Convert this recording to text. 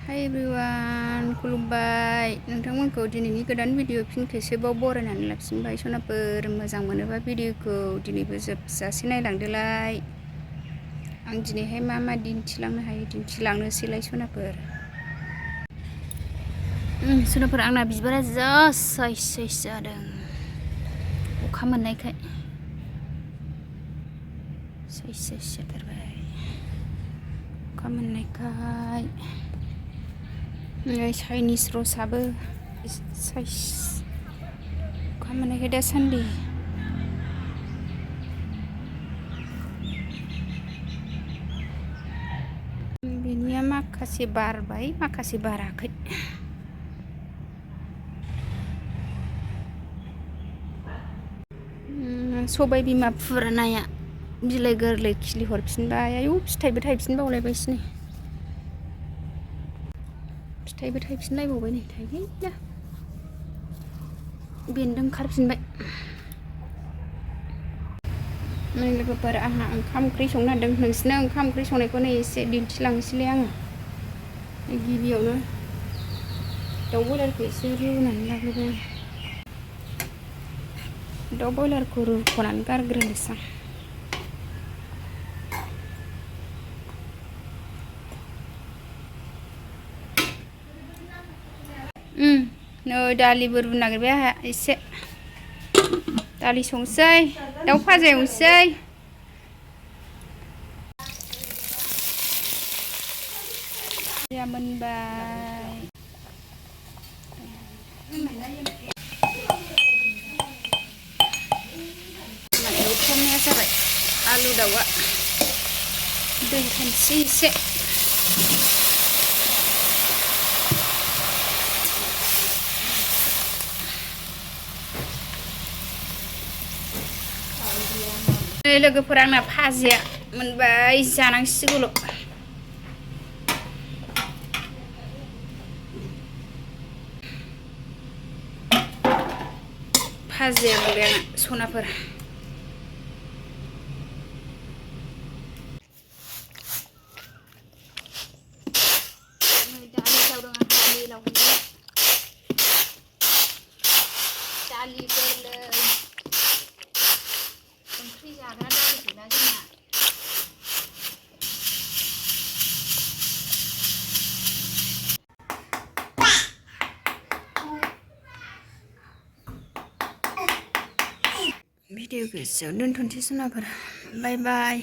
Hi everyone, खुलुमबाय नोंथांमोनखौ दिनैनि गोदान भिडिअ फिन खेबसेबाव बरायनानै लाफिनबाय सनाफोर मोजां मोनोबा भिडिअखौ दिनैबो जोबजासे नायलांदोलाय आं दिनैहाय मा दिन्थिलांनो हायो दिन्थिलांनोसैलाय सनाफोर आंना बिबारा जा साइज जादों अखा मोननायखाय साइज जाथारबाय अखा मोननायखाय चाइनिस रसाबो साइज अखा मोननायखाय दासान्दि बेनिया माखासे बारबाय माखासे बाराखै सबाय बिमा फुरानाया बिलाइ गोरलै खिलिहरफिनबाय आयौ फिथाइबो थायफिनबावलायबायसो नै फिथाइबो थायफिनलायबावबाय नै थाइगैला बेन्दों ओंखारफिनबाय लोगोफोर आंहा ओंखाम ओंख्रि संनो नागिरदों नोंसिनो ओंखाम ओंख्रि संनायखौनो एसे दिन्थिलांनोसैलाय आङो गिबियावनो दाउ बयलारखौ एसे रुनानै लाग्रोबाय दाउ बयलारखौ रुख'नानै गारग्रोनोसै नै दालिबो रुनो नागिरबाय आंहा एसे दालि संसै दाउ भाजा एवनोसै या मोनबाय एवथ्रमनाया जाबाय आलु दाउआ दै होनोसै एसे लोगोफोर आंना भाजिया मोनबाय जानांसिगौल' भाजिया मोनबाय आंना सनाफोर दालि गोरलै ओंख्रि जाग्रा दालि गैला जोंना भिडिअ गोसोआव दोनथ'नोसै सनाफोर बाय बाय।